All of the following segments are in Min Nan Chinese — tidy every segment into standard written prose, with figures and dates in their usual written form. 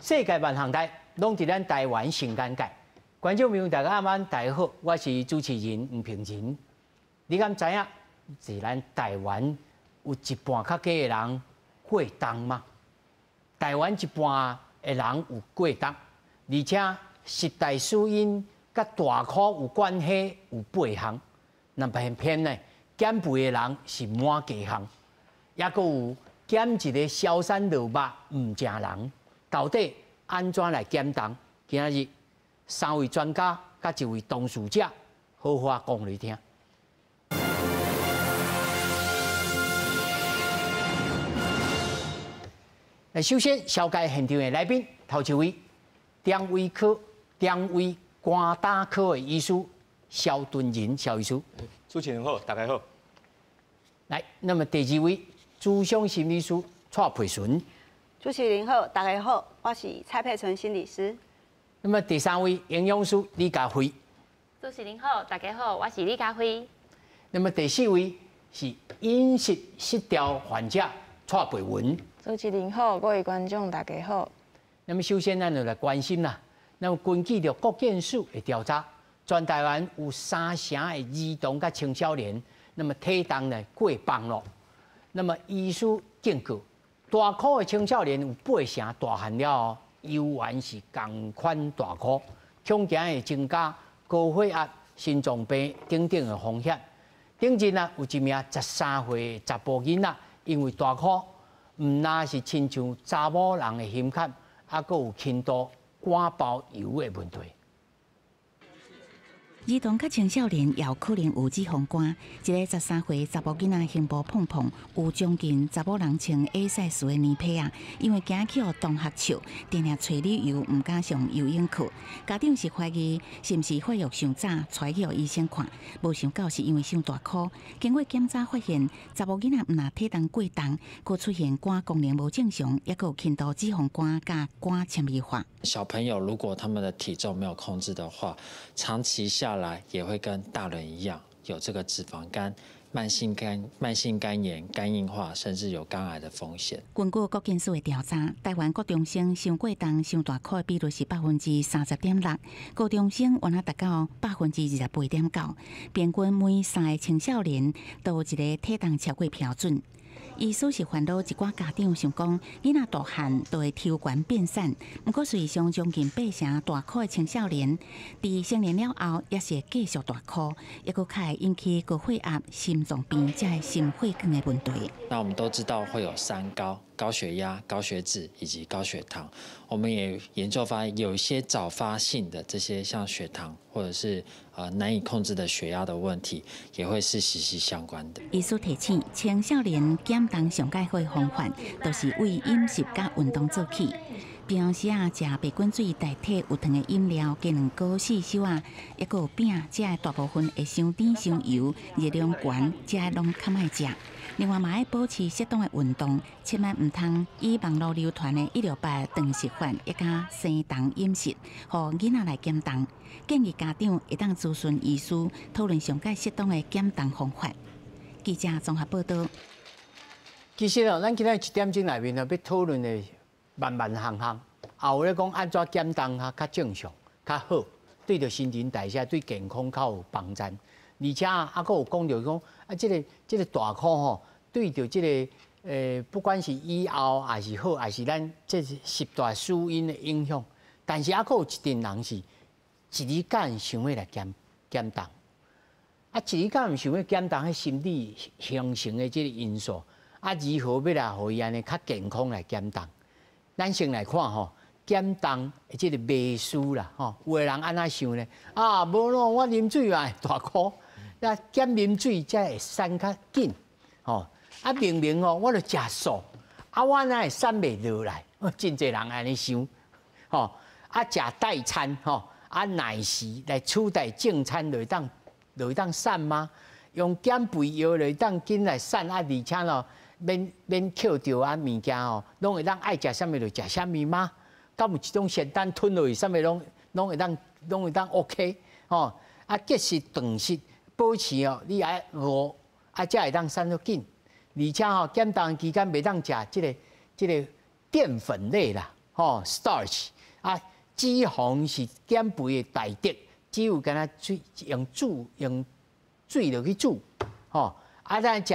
世界萬項代，攏佇咱台灣上簡介。觀眾朋友大家晚安，大家好，我是主持人吳平仁。你敢知影？是咱台灣有一半較低的人過重嗎？台灣一半的人有過重，而且十大死因佮大箍有關係有八項。那偏偏呢，減肥的人是滿家項，抑閣有減一个消瘦落肉毋成人，到底按怎來減重？今仔日三位專家佮一位當事者，好好講來聽。來，首先紹介現場的來賓，頭一位，腸胃科、腸胃肝膽科的醫師蕭敦仁蕭醫師。主持人好，大家好。來，那麼第二位，諮商心理師蔡佩純。主持人好，大家好，我是蔡佩純心理師。那麼第三位，營養師李佳慧。主持人好，大家好，我是李佳慧。那麼第四位是飲食失調患者蔡培文。主持人好，各位觀眾大家好。那麼首先，咱就來關心啦。那麼根據著國健署的調查，全台灣有三成的兒童佮青少年，那麼體重呢過磅咯。那麼醫師警告，大箍的青少年有八成大漢了後，猶原是仝款大箍，恐驚會增加高血壓、心臟病等等的風險。頂陣啊，有一名13歲的查埔囡仔，因為大箍，毋但是親像查某人的胸坎，猶閣有輕度肝包油的問題。兒童佮青少年也有可能有脂肪肝。一个13歲查埔囡仔胸部胖胖，有將近查某人穿 A size 的奶皮仔，因為驚去予同學笑，定定揣理由毋敢上游泳課。家長是懷疑是毋是發育傷早，帶去予醫生看，無想到是因為傷大箍。經過檢查發現，查某囡仔毋但體重過重，閣出現肝功能無正常，抑閣有輕度脂肪肝佮肝纖維化。小朋友如果他們的體重沒有控制的話，長期下來也會跟大人一樣有這個脂肪肝、慢性肝炎、肝硬化，甚至有肝癌的風險。根據國健署的調查，台灣國中生傷過重、傷大箍的比率是30.6%，高中生原來達到28.9%，平均每三个青少年都有一个體重超過標準。醫師是煩惱一寡家長想講，囡仔大漢就會抽懸變瘦，毋過事實上將近八成大箍的青少年，佇成年了後也是會繼續大箍，抑閣較會引起高血壓、心臟病這个心血管的問題。那我們都知道會有三高：高血壓、高血脂以及高血糖。我們也研究發現，有一些早發性的這些像血糖或者是難以控制的血壓的問題，也會是息息相關的。醫師提醒，青少年減重上蓋好的方法，就是為飲食佮運動做起。平常時啊，食白滾水代替有糖的飲料，雞卵糕、四手仔，抑閣有餅，這个大部分會傷甜、傷油、熱量懸，這个攏較莫食。另外嘛，愛保持適當的運動，千萬毋通以網路流傳的168斷食法，抑佮生酮飲食，予囡仔來減重。建議家長會當諮詢醫師，討論上蓋適當的減重方法。記者綜合報道。其實哦，咱今仔一點鐘內面哦，欲討論的萬萬項項，也有咧講按怎減重較較正常、較好，對著新陳代謝、對健康較有幫助。而且啊，閣有講著講啊，這个大箍吼，對著這个不管是以後還是好，還是咱這十大死因的影響。但是猶閣有一陣人是一日間想欲來減減重，啊，一日間想欲減重，彼心理形成的這个因素，啊，如何欲來予伊按呢較健康來減重？咱先來看吼，減重的這个迷思啦，吼，有的人按怎想呢？啊，無咯，我啉水嘛會大箍，啊，減啉水才會瘦較緊，吼，啊，明明吼，我著食素，啊，我哪會瘦袂落來？真濟人按呢想，吼，啊，食代餐，吼，啊，奶昔來取代正餐，就會當瘦嗎？用減肥藥就會當緊來瘦啊，而且咯，免免扣著啊物件吼，攏會當愛食啥物就食啥物嗎？敢有一種仙丹吞落去，啥物攏攏會當攏會當 OK 吼？啊，節食斷食保持哦，你愛餓啊，才會當瘦得緊。而且吼，減重期間袂當食這个澱粉類啦，吼，starch 啊，脂肪是減肥的大敵，只有敢若水用煮用水落去煮，吼，啊，咱食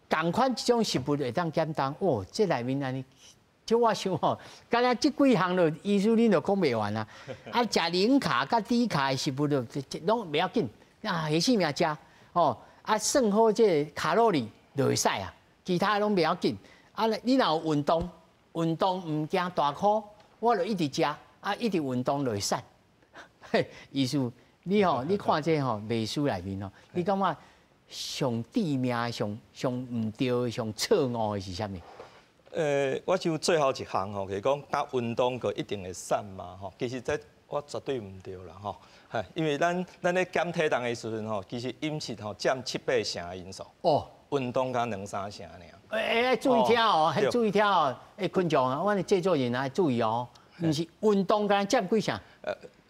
仝款一種食物會當減重，哦，這內面按呢，就我想吼，敢若這幾項就醫師恁就講袂完啊，啊，食零卡佮低卡的食物就攏袂要緊，啊，下性命食，吼，啊，算好這个卡路里就會使啊，其他攏袂要緊。啊，你若有運動，運動毋驚大箍，我就一直食，啊，一直運動就會瘦。嘿，醫師，你吼，你看這吼賣書內面吼，你感覺上致命、上上毋對、上錯誤的是啥物？我想最後一項吼，就是講佮運動就一定會瘦嘛吼。其實這我絕對毋對啦吼。係，因為咱咧減體重的時陣吼，其實飲食吼佔七八成的因素。哦。運動才兩三成爾。欸欸，注意聽哦，注意聽哦，欸，群眾啊，阮的製作人啊，注意哦，毋是運動敢佔幾成？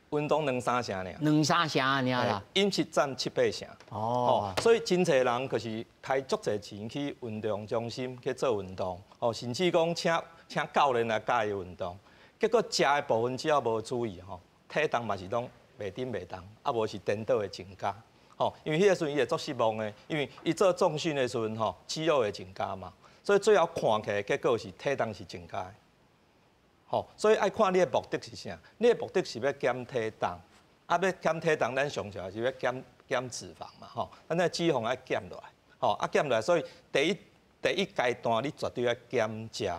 運動兩三成爾。兩三成爾啦。飲食佔七八成。哦。所以真濟人就是開足濟錢去運動中心去做運動，哦，甚至講請教練來教伊運動，結果食的部分只要無注意吼，體重嘛是攏袂振袂動，啊無是顛倒會增加。吼，因為彼個時陣伊會足失望的，因為伊做重訓的時陣吼，肌肉會增加嘛，所以最後看起來結果是體重是增加的。吼，所以愛看你的目的是啥？你的目的是欲減體重，啊，欲減體重，咱上少是欲減脂肪嘛，吼，咱那脂肪愛減落來，吼，啊減落來，所以第一階段你絕對愛減食，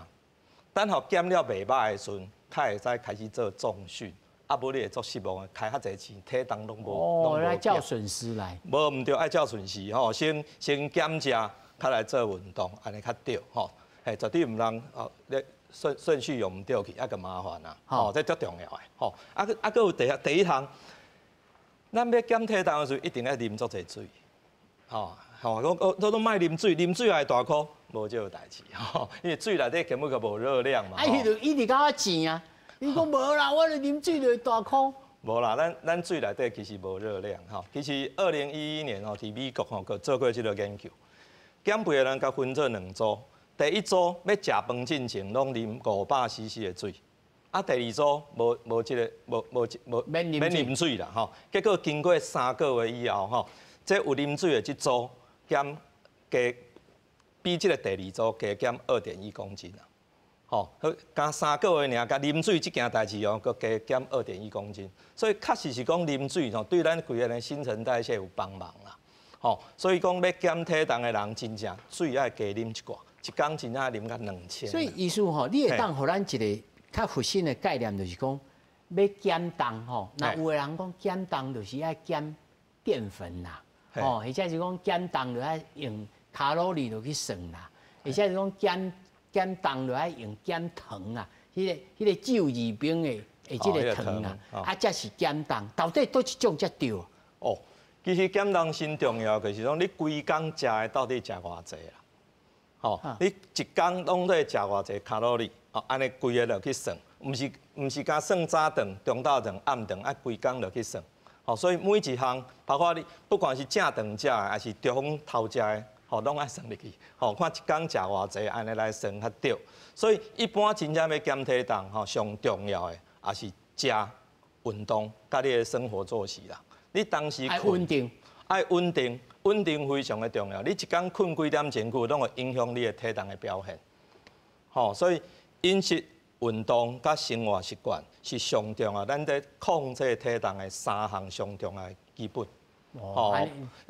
等予減了袂歹的時陣，較會使開始做重訓。啊，無你會足失望的，開較濟錢，體重攏無。哦，來照順序來。無毋對，愛照順序吼，先減食，較來做運動，按呢較對吼。嘿，絕對毋通哦，你順序用毋對去，啊閣麻煩啊。吼，這足重要的吼。啊，閣有第一項，咱欲減體重的時陣，一定愛啉足濟水。吼吼，我攏莫啉水，啉水也會大箍，無這個代誌吼，因為水內底根本就無熱量嘛。啊，伊就一直共我錢啊。你講無啦，我就啉水就會大箍。無啦，咱水內底其實無熱量吼。其實2011年吼，佇美國吼，閣做過這個研究，減肥的人共分做兩組，第一組欲食飯進前攏啉500 cc 的水，啊，第二組無這個無無無免啉水啦吼。結果經過3個月以後吼，這有啉水的這組減加比這個第二組加減2.1公斤啊。吼，好，加3個月爾，共啉水這件代誌哦，閣加減2.1公斤，所以確實是講啉水吼，對咱規个人新陳代謝有幫忙啦。吼，所以講欲減體重的人，真正水愛加啉一寡，一工真正愛啉到2000。所以醫師吼，你會當予咱一個較核心的概念，就是講欲減重吼，若有的人講減重就是愛減澱粉啦，吼，或者是講減重就愛用卡路里落去算啦，或者是講減重就愛用減糖啊，彼個酒字邊的這個糖啊，啊，才是減重。到底佗一種才對？哦，其實減重先重要，就是講你規工食的到底食偌濟啦。吼，你一工攏在食偌濟卡路里，哦，按呢規个落去算，毋是敢算早頓、中晝頓、暗頓，愛規工落去算。吼，所以每一項，包括你不管是正頓食的，還是中頭食的。吼，攏愛算入去，吼，看一工食偌濟，按呢來算較對。所以一般真正欲減體重，吼，上重要的也是食、運動，佮你的生活作息啦。你當時愛穩定，愛穩定，穩定非常的重要。你一工睏幾點鐘久，攏會影響你的體重的表現。吼，所以飲食、運動佮生活習慣是上重要，咱佇控制體重的三項上重要的基本。哦，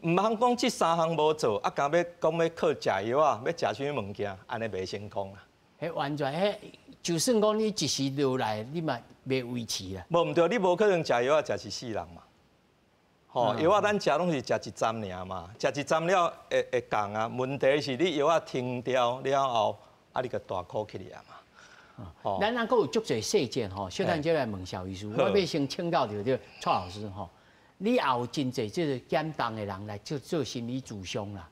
毋通講這三項無做，啊，敢欲講欲靠食藥仔，欲食啥物物件，按呢袂成功啦。彼完全彼，就算講你一時落來，你嘛袂維持啦。無毋對，你無可能食藥仔食一世人嘛。吼，藥仔咱食攏是食一針爾嘛，食一針了會降啊。問題是你藥仔停掉了後，啊，你就大箍起來啊嘛。吼，咱閣有足濟細節吼，小等下來問蕭醫師，我欲先請教著這蔡老師吼。你也有真濟這個減重的人來做做心理諮商啦。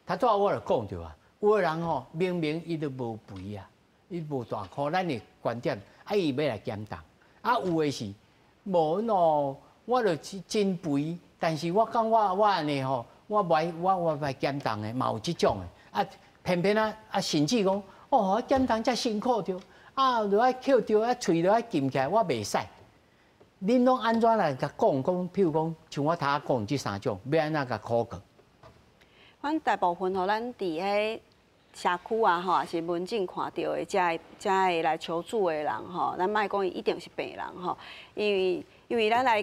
頭拄仔我就講著啊，有的人吼明明伊都無肥啊，伊無大箍，咱的觀點啊，伊欲來減重，啊有的是無喏，我就真肥，但是我感覺我按呢吼，我袂我袂減重的，嘛有這種的，啊偏偏啊啊甚至講哦，減重遮辛苦著，啊，就愛抾著啊，喙就愛噤起來，我袂使。恁攏按怎來共講講？譬如講，像我頭仔講這三種，欲按怎共苦過？阮大部分吼，咱佇彼社區啊，吼，抑是門診看著的，才會才會來求助的人吼，咱莫講伊一定是病人吼，因為咱來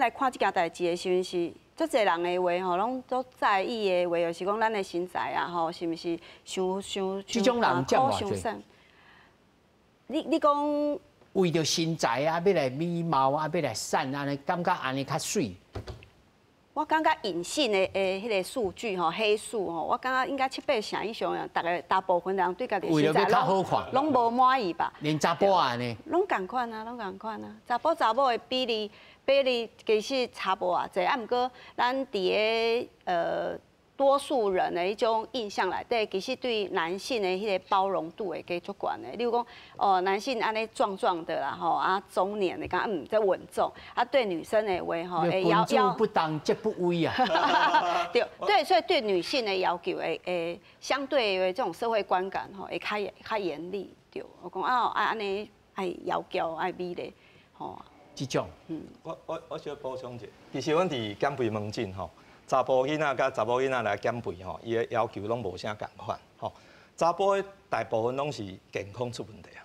看這件代誌的時陣是，足濟人的話吼，攏足在意的話，就是講咱的身材啊，吼，是毋是傷傷這種人佔偌濟？你講為著身材啊，欲來美貌啊，欲來瘦按呢，感覺按呢較媠。我感覺隱性的彼个數據吼，黑數吼，我感覺應該七八成以上人，逐个大部分人對家己身材攏攏無滿意吧？連查埔按呢？攏仝款啊，攏仝款啊，查埔查某的比例其實差無偌濟，啊，毋過咱佇个多數人的彼種印象內底，其實對男性的彼个包容度會加足懸的。例如講，哦，男性按呢壯壯的啦，吼啊，中年的感覺這穩重，啊，對女生的話吼，會要君子不當則不威啊。對對，所以對女性的要求會相對的這種社會觀感吼，會較較嚴厲。對，我講啊，按呢愛窈窕愛美麗，吼。這種，我小補充一下，其實阮佇減肥門診吼，查埔囡仔佮查某囡仔來減肥吼，伊的要求攏無啥仝款吼。查埔的大部分攏是健康出問題啊，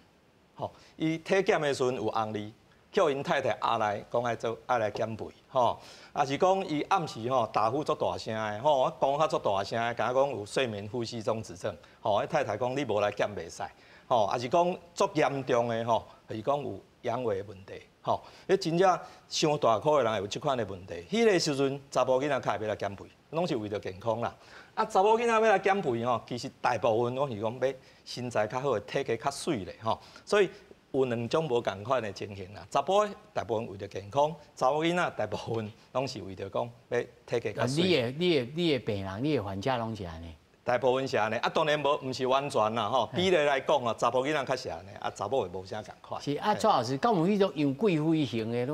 吼。伊體檢的時陣有紅字，叫𪜶太太壓來講愛做愛來減肥，吼。抑是講伊暗時吼打呼足大聲的，吼，講較足大聲的，敢若講有睡眠呼吸中止症，吼。彼太太講你無來減袂使，吼。抑是講足嚴重的吼，就是講有陽痿的問題。吼，彼真正傷大箍的人會有這款的問題。彼个時陣，查埔囡仔較會欲來減肥，攏是為著健康啦。啊，查某囡仔欲來減肥吼，其實大部分攏是講欲身材較好，體格較媠咧吼。所以有兩種無仝款的情形啦。查埔大部分為著健康，查某囡仔大部分攏是為著講欲體格較媠。你的病人，你的患者攏是按呢？大部分是按呢，啊，當然無，毋是完全啦吼。比例來講啊，查埔囡仔較是按呢，啊，查某會無啥仝款。是啊，蔡老師，敢有彼種楊貴妃型的？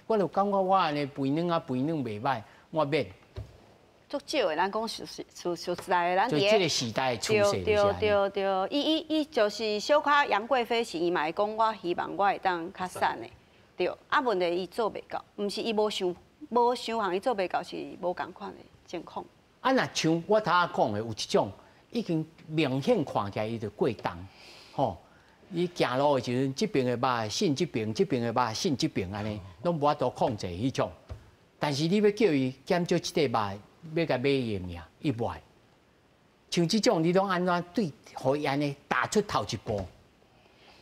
我就感覺我按呢肥軟啊，肥軟袂䆀，我免。足少的，咱講實在的，咱佇這个時代的趨勢。對對對，伊就是小可楊貴妃時，伊嘛會講，我希望我會當較瘦的，對。啊，問題伊做袂到，毋是伊無想無想項，伊做袂到是無仝款的情況。啊，若像我頭仔講的，有一種已經明顯看起來伊就過重，吼，伊行路的時陣，這爿的肉伸這爿，這爿的肉伸這爿按呢，攏無法度控制彼種。但是你欲叫伊減少這塊肉，欲共買伊的命，伊無愛。像這種，你攏按怎對，予伊按呢踏出頭一步？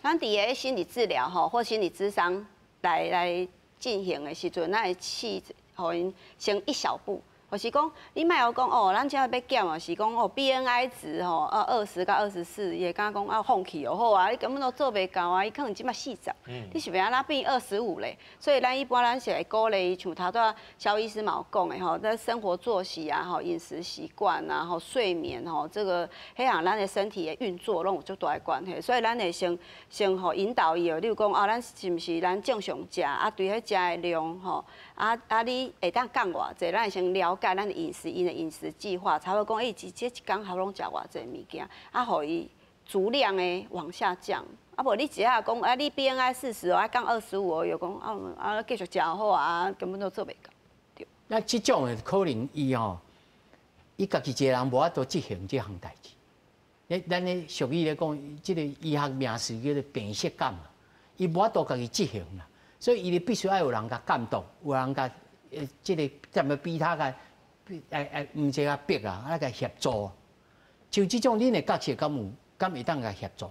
咱佇个心理治療吼，或心理諮商來進行的時陣，咱會試予𪜶先一小步。就是講，你莫閣講哦，咱這欲減哦，是講哦，BMI 值吼，啊20到24，伊會感覺講啊放棄哦，好啊，你根本都做袂到啊，伊可能這馬40，你是欲按怎變25咧？所以咱一般咱是會鼓勵，像頭拄蕭醫師嘛有講的吼，在生活作息啊，吼飲食習慣啊，吼睡眠吼，這个彼項咱的身體的運作攏有足大的關係，所以咱會先予引導伊哦，例如講啊，咱是毋是咱正常食啊，對彼食的量吼，啊你會當降偌濟，咱會先了解咱的飲食，𪜶的飲食計劃，差不多講，欸，這一工予攏食偌濟物件，啊，予伊逐量的往下降。啊，無你一下講啊，你 BMI 40哦，愛降25哦，又講啊啊繼續食好啊，根本都做袂到。對。那這種的可能伊吼，伊家己一個人無法度執行這項代誌。咱咧俗語咧講，這个醫學名詞叫做病識感，伊無法度家己執行啦，所以伊就必須愛有人共監督，有人共這个踮咧比他共，毋是共逼啊，啊共協助。像這種恁的角色，敢有敢會當共協助？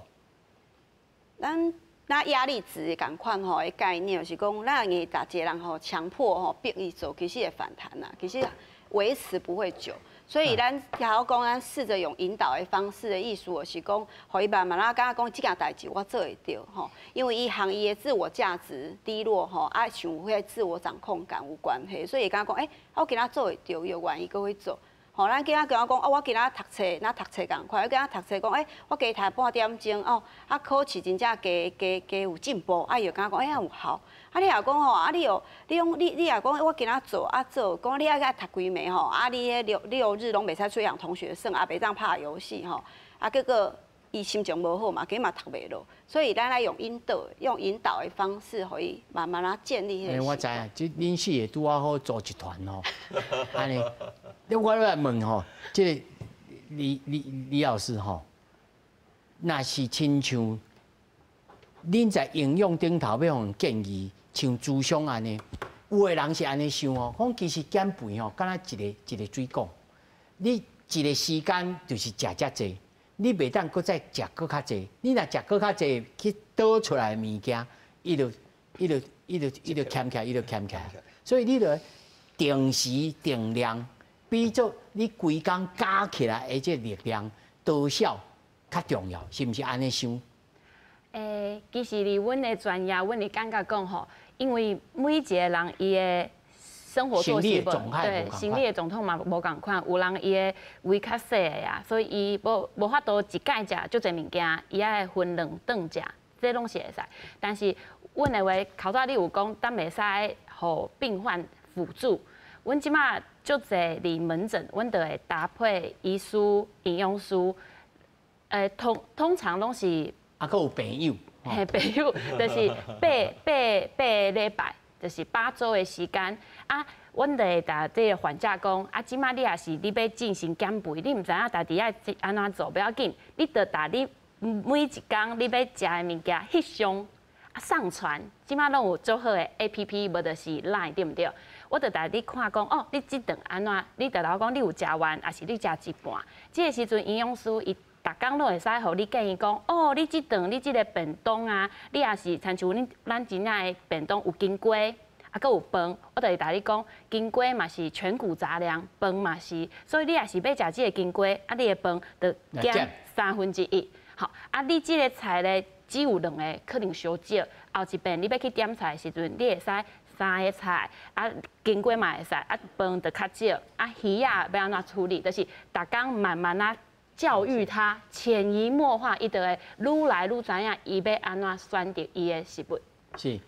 咱壓力值仝款吼的概念，就是講，咱硬逐一个人吼強迫吼逼伊做，其實會反彈啦，其實維持不會久。所以咱頭講，咱試著用引導的方式的意思，就是講，予伊慢慢仔感覺講，這件代誌我做會著吼，因為伊和伊的自我價值低落吼，啊，像彼个自我掌控感有關係，所以會感覺講，欸，我今仔做會著，伊就願意閣去做。吼，咱今仔共我講，哦，我今仔讀冊，若讀冊仝款，我今仔讀冊講，欸，我加讀半點鐘，哦，啊，考試真正加加加有進步，啊，伊就感覺講，欸，有效。啊，你若講吼，啊，你又你講你若講我今仔做啊做，講你愛愛讀規暝吼，啊，你彼六日攏袂使出去共同學耍，啊，袂當拍遊戲吼，啊，結果伊伊心情無好嘛，佮嘛讀袂落，所以咱愛用引導，用引導的方式，予伊慢慢仔建立彼個。欸，我知影，這恁四个拄仔好組一團吼，按呢，你我來問吼，這个李李李老師吼，若是親像恁在營養頂頭欲予人建議，像諮商按呢，有的人是按呢想哦，講其實減肥吼，敢若一個一個水果，你一個時間就是食遮濟。你袂當閣再食閣較濟，你若食閣較濟，去倒出來的物件，伊就伊就伊就伊就儉起來，伊就儉起來。所以你著定時定量，比做你規工加起來的這力量多少較重要，是毋是按呢想？欸，其實佇阮的專業，阮會感覺講吼，因為每一個人伊的生活作息無對，生理的狀況嘛無仝款，有人伊的胃較細的啊，所以伊無無法度一擺食足濟物件，伊愛分兩頓食，這攏是會使。但是阮的話，頭拄仔你有講，敢會使予病患輔助。阮這馬足濟佇門診，阮就會搭配醫師、營養師，通通常攏是啊，閣有朋友，嘿，朋友就是八八八禮拜。就是8周的時間啊，阮就會共這个患者講啊，這馬你若是你欲進行減肥，你毋知影家己愛按怎做，無要緊，你就共你每一工你欲食的物件翕相啊上傳，這馬攏有足好的 APP，無就是 Line 對毋對？我就共你看講哦，你這頓按怎？你就來講你有食完，抑是你食一半？這个時陣營養師伊逐工攏會使予你建議講，哦，你這頓你這个便當啊，你若是親像恁咱真正的便當有金瓜，啊，閣有飯，我就會共你講，金瓜嘛是全穀雜糧，飯嘛是，所以你若是欲食這个金瓜，啊，你的飯就減1/3。好，啊，你這个菜咧只有兩个，可能傷少。後一遍你欲去點菜的時陣，你會使三个菜，啊，金瓜嘛會使，啊，飯就較少，啊，魚仔欲按怎處理，就是逐工慢慢仔教育他，潛移默化，伊就會愈來愈知影伊欲按怎選擇伊的食物。是，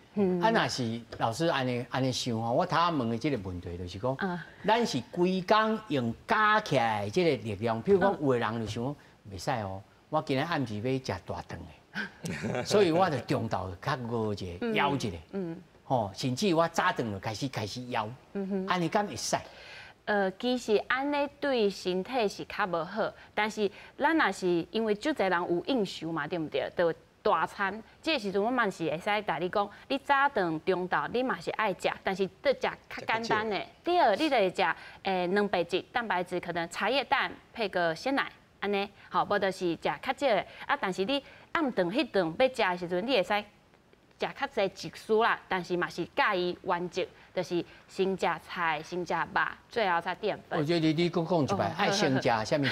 啊，若是老師按呢按呢想吼，我頭仔問的這个問題就是講，咱是規工用加起來的這个力量，比如講有的人就想講，袂使哦，我今仔暗時欲食大頓的，所以我就中晝較餓一下，枵一下，吼，甚至我早頓就開始開始枵，按呢敢會使？其實按呢對身體是較無好，但是咱若是因為足濟人有應酬嘛，對毋對？就大餐，這个時陣我嘛是會使共你講，你早頓、中晝你嘛是愛食，但是得食較簡單的。第二，你就會食蛋白質，蛋白質可能茶葉蛋配個鮮奶，按呢，好，無就是食較少的。啊，但是你暗頓彼頓欲食的時陣，你會使食較濟一絲啦，但是嘛是佮伊原則，就是先食菜，先食肉，最後才澱粉。我覺得你閣講一擺，愛先食啥物？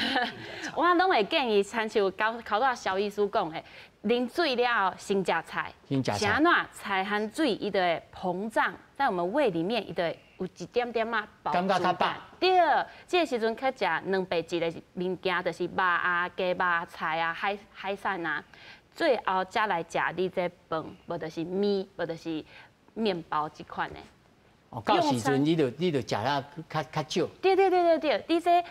我攏會建議，親像頭頭拄蕭醫師講的，啉水了後先食菜。先食菜。按怎菜和水，伊就會膨脹，在我們胃裡面，伊就會有一點點仔飽足感。對，這个時陣去食蛋白質的物件，就是肉啊、雞肉、菜啊、海海產啊。最後才來食你這飯，無就是麵，無就是麵包這款的。哦，到時陣你就你就食得較較少。對對對對對，你這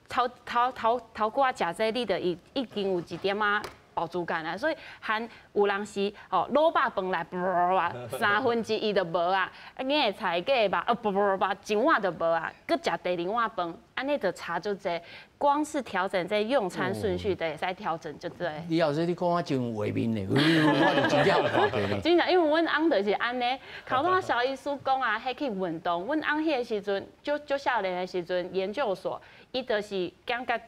頭頭頭頭拄仔食這，你就已已經有一點仔飽足感啊。所以含有人是哦，滷肉飯來，1/3就無啊，啊，夾菜夾肉，哦，噗噗噗，一碗就無啊，閣食第二碗飯，按呢就差足濟。光是調整這用餐順序，就會使調整足濟。李老師，你講我真有畫面呢，我就真正有看過呢。真正，因為阮翁就是按呢，頭拄仔蕭醫師講啊，彼去運動，阮翁彼个時陣，足足少年的時陣，研究所，伊就是感覺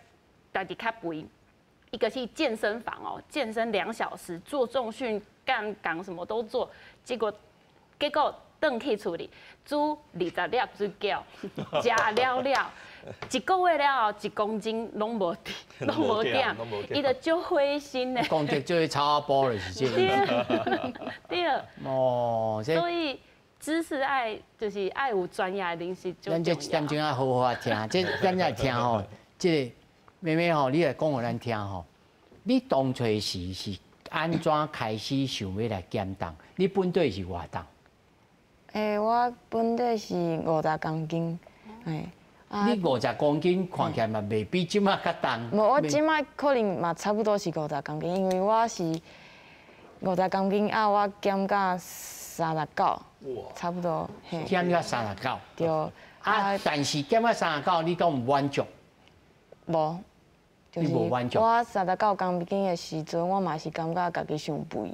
家己較肥，伊個去健身房哦，健身2小時，做重訓、槓桿什麼都做，結果結果轉去厝裡煮20粒水餃，食了了。一個月了後，1公斤攏無攏無減，伊就足灰心的。講這做草仔埔就是這個意思。對。哦，所以知識愛就是愛有專業的人士。咱這一點鐘愛好好聽，這咱來聽吼，這个妹妹吼，你來講予咱聽吼。你當初時是按怎開始想欲來減重？你本底是偌重？欸，我本底是50公斤，嘿。你50公斤看起來嘛，袂比這馬較重。無，我這馬可能嘛差不多是五十公斤，因為我是五十公斤啊，我減到39，差不多。減到三十九。對。啊，但是減到三十九，你敢有滿足？無。你無滿足。我39公斤的時陣，我嘛是感覺家己傷肥，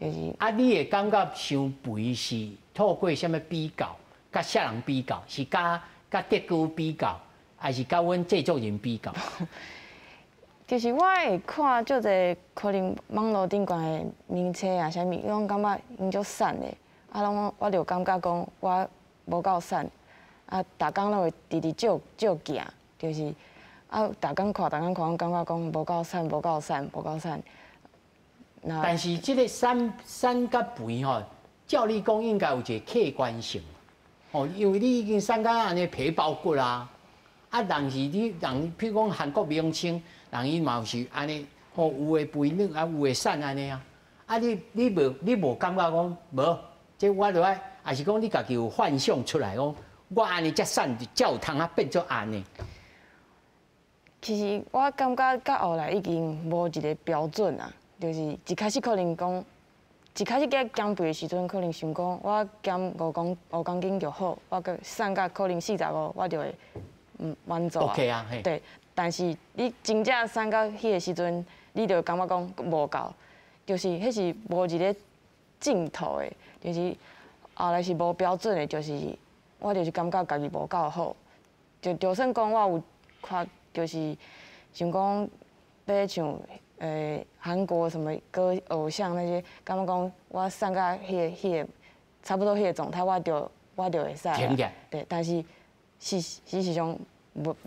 就是。啊，你會感覺傷肥是透過啥物比較？佮啥人比較？是佮德哥比較，還是佮阮製作人比較？就是我會看足濟可能網路頂懸的明星啊，啥物，攏感覺𪜶足瘦的，啊，攏我就感覺講我無夠瘦，啊，逐工攏會直直照照鏡，就是啊，逐工看，逐工看，攏感覺講無夠瘦，無夠瘦，無夠瘦。但是這個瘦瘦佮肥吼，照理講應該有一個客觀性。哦，因為你已經瘦甲按呢皮包骨啦，啊，人是你人，譬如講韓國明星，人伊嘛是按呢，吼，有的肥嫩啊，有的瘦按呢啊，啊你無感覺講無，這我就愛，抑是講你家己有幻想出來講，我按呢遮瘦，才有通啊變做按呢。其實我感覺到後來已經無一個標準啊，就是一開始可能講。一開始減減肥的時陣，可能想講我減5公斤就好，我閣瘦甲可能45，我就會滿足啊。 OK 啊，對，但是你真正瘦到彼個時陣，你就感覺講無夠，就是彼是無一個盡頭的，就是後來是無標準的，就是我就是感覺家己無夠好，就算講我有看，就是想講欲像韓國什麼歌偶像那些，感覺講我瘦到彼個差不多彼個狀態，我就會使。停起。對，但是事實上，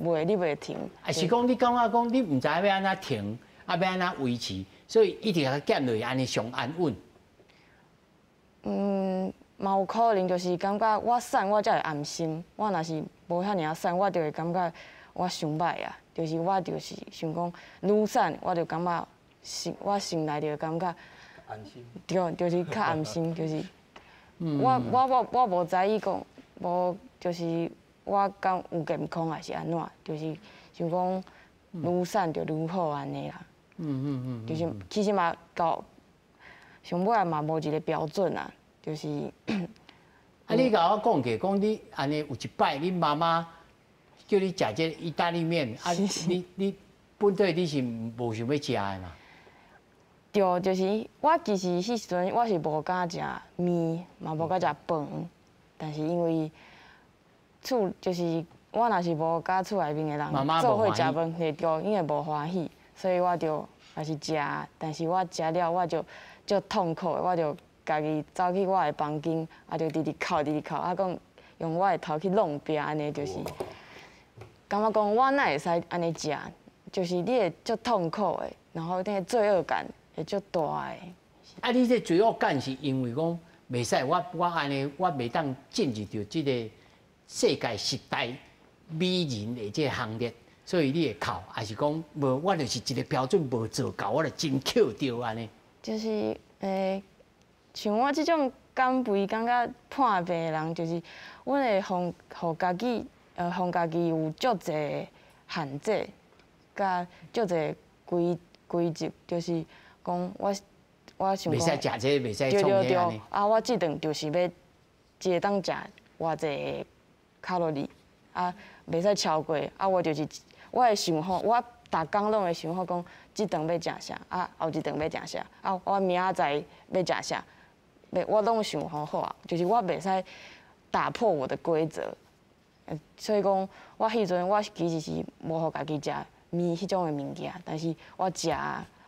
袂你袂停。啊，是講你感覺講你毋知欲按怎停，啊欲按怎維持，所以一直共減落去，按呢上安穩。嗯，嘛有可能就是感覺我瘦我才會安心，我若是無遐爾仔瘦，我就會感覺我傷䆀啊。就是我就是想講愈瘦，我就感覺心我心內就會感覺安心。對，就是較安心，就是我無在意講，無就是我敢有健康還是按怎，就是想講愈瘦就愈好按呢啦。就是其實嘛到上尾嘛無一個標準啊，就是。啊，你共我講過，講你按呢有一擺，你媽媽叫你食這個意大利麵，啊，你本底你是無想欲食的嘛？對，就是我其實彼時陣我是無敢食麵，嘛無敢食飯，但是因為厝就是我若是無佮厝內面的人做伙食飯，會對，𪜶會無歡喜，所以我就也是食，但是我食了我就足痛苦的，我就家己走去我的房間，啊，就直直哭，直直哭，啊，講用我的頭去挵壁按呢，就是感覺講我哪會使按呢食，就是你會足痛苦的，然後那個罪惡感會足大的。啊，你這罪惡感是因為講袂使，我按呢，我袂當進入著這個世界時代美人的這個行列，所以你會哭，還是講無？我就是一個標準無做到，我就真抾著按呢。就是像我這種減肥感覺破病的人，就是阮會予家己，予家己有足濟限制，佮足濟規則，就是講我想講，袂使食這個，袂使創彼按呢。啊，我這頓就是欲一會當食偌濟卡路里，啊，袂使超過，啊，我就是我會想好，我逐工攏會想好講，這頓欲食啥，啊，後一頓欲食啥，啊，我明仔載欲食啥，我攏想好好啊，就是我袂使打破我的規則，所以講，我彼陣我其實是無予家己食麵彼種的物件，但是我食，